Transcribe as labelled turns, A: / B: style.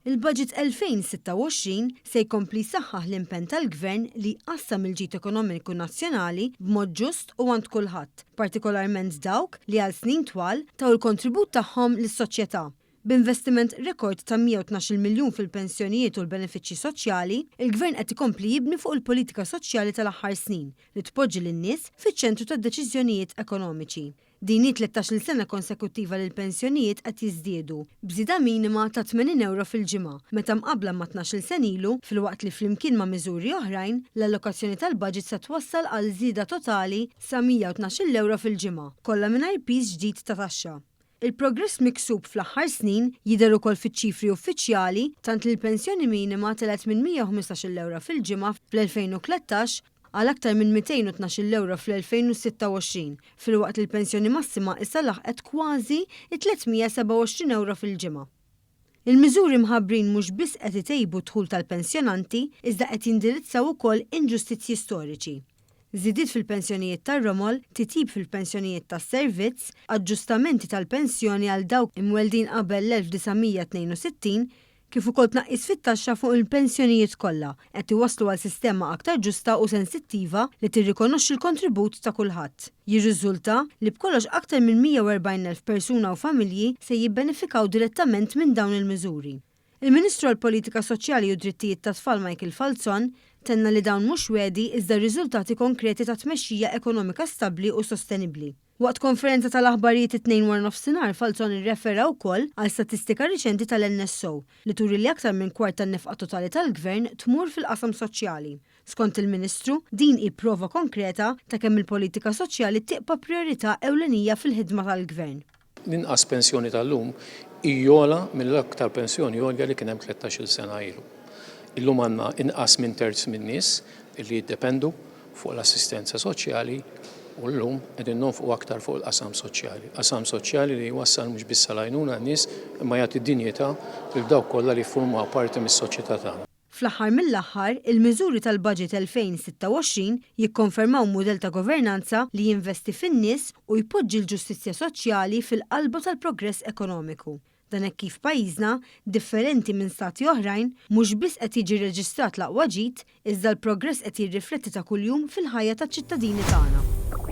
A: Il-Budget 2026 se jkompli jsaħħaħ l-impenn tal-Gvern li jqassam il-ġid ekonomiku nazzjonali b'mod ġust u għand kulħadd, partikolarment dawk li għal snin twal taw il-kontribut tagħhom lis-soċjetà. B'investiment rekord ta' 112-il miljun fil-pensjonijiet u l-benefiċċji soċjali, il-Gvern qed ikompli jibni fuq il-politika soċjali tal-aħħar snin li tpoġġi lin-nies fiċ-ċentru tad-deċiżjonijiet ekonomiċi. Din hi 13-il sena konsekuttiva li l-pensjonijiet qed jiżdiedu, b'żieda minima ta' 80 ewro fil-ġimgħa, meta mqabbla ma' 12-il sena ilu, filwaqt li flimkien ma' miżuri oħrajn, l-allokazzjoni tal-baġit se twassal għal żieda totali sa 112-il ewro fil-ġimgħa, kollha mingħajr piż ġdid ta' taxxa. Il-progress miksub fl-aħħar snin jidher ukoll fiċ-ċifri uffiċjali, tant li l-pensjoni minima telgħet minn 115-il ewro fil-ġimgħa fl-2013 għal aktar minn 212-il ewro fl-2026, filwaqt li l-pensjoni massima issa laħqet kważi t-327 ewro fil-ġimgħa. Il-miżuri mħabbrin mhux biss qed itejbu d-dħul tal-pensjonanti iżda qed jindirizzaw ukoll inġustizzji storiċi. Żidiet fil-pensjonijiet tar-romol, titjib fil-pensjonijiet tas-servizz, aġġustamenti tal-pensjoni għal dawk imweldin qabel l-1962, kif ukoll tnaqqis fit-taxxa fuq il-pensjonijiet kollha, qed iwasslu għal sistema aktar ġusta u sensittiva li tirrikonoxxi l-kontribut ta' kulħadd. Jirriżulta li b'kollox aktar minn 140,000 persuna u familji se jibbenefikaw direttament minn dawn il-miżuri. Il-Ministru għall-Politika Soċjali u d-Drittijiet tat-Tfal Michael Falzon tenna li dawn mhux wegħdi iżda riżultati konkreti ta' tmexxija ekonomika stabbli u sostenibbli. Waqt konferenza tal-aħbarijiet it-Tnejn waranofsinhar Falzon irrefera wkoll għal statistika riċenti tal-NSO li turi li aktar minn kwart tan-nefqa totali tal-Gvern tmur fil-qasam soċjali. Skont il-Ministru, din hi prova konkreta ta' kemm il-politika soċjali tibqa' prijorità ewlenija fil-ħidma tal-Gvern.
B: L-inqas pensjoni tal-lum hi ogħla mill-aktar pensjoni għolja li kien hemm 13-il sena ilu. Illum għandna inqas minn terz min-nies li jiddependu fuq l-assistenza soċjali u llum qegħdin nonfqu aktar fuq il-qasam soċjali. Qasam soċjali li jwassal mhux biss għal għajnuna għan-nies imma jagħti dinjità lil dawk kollha li jiffurmaw parti mis-soċjetà tagħna.
A: Fl-aħħar mill-aħħar, il-miżuri tal-Budget 2026 jikkonfermaw mudell ta' governanza li jinvesti fin-nies u jpoġġi l-ġustizzja soċjali fil-qalba tal-progress ekonomiku. Dan hekk kif pajjiżna, differenti minn stati oħrajn, mhux biss qed jiġi rreġistrat l-aqwa ġid, iżda l-progress qed jirrifletti ta' kuljum fil-ħajja taċ-ċittadini tagħna.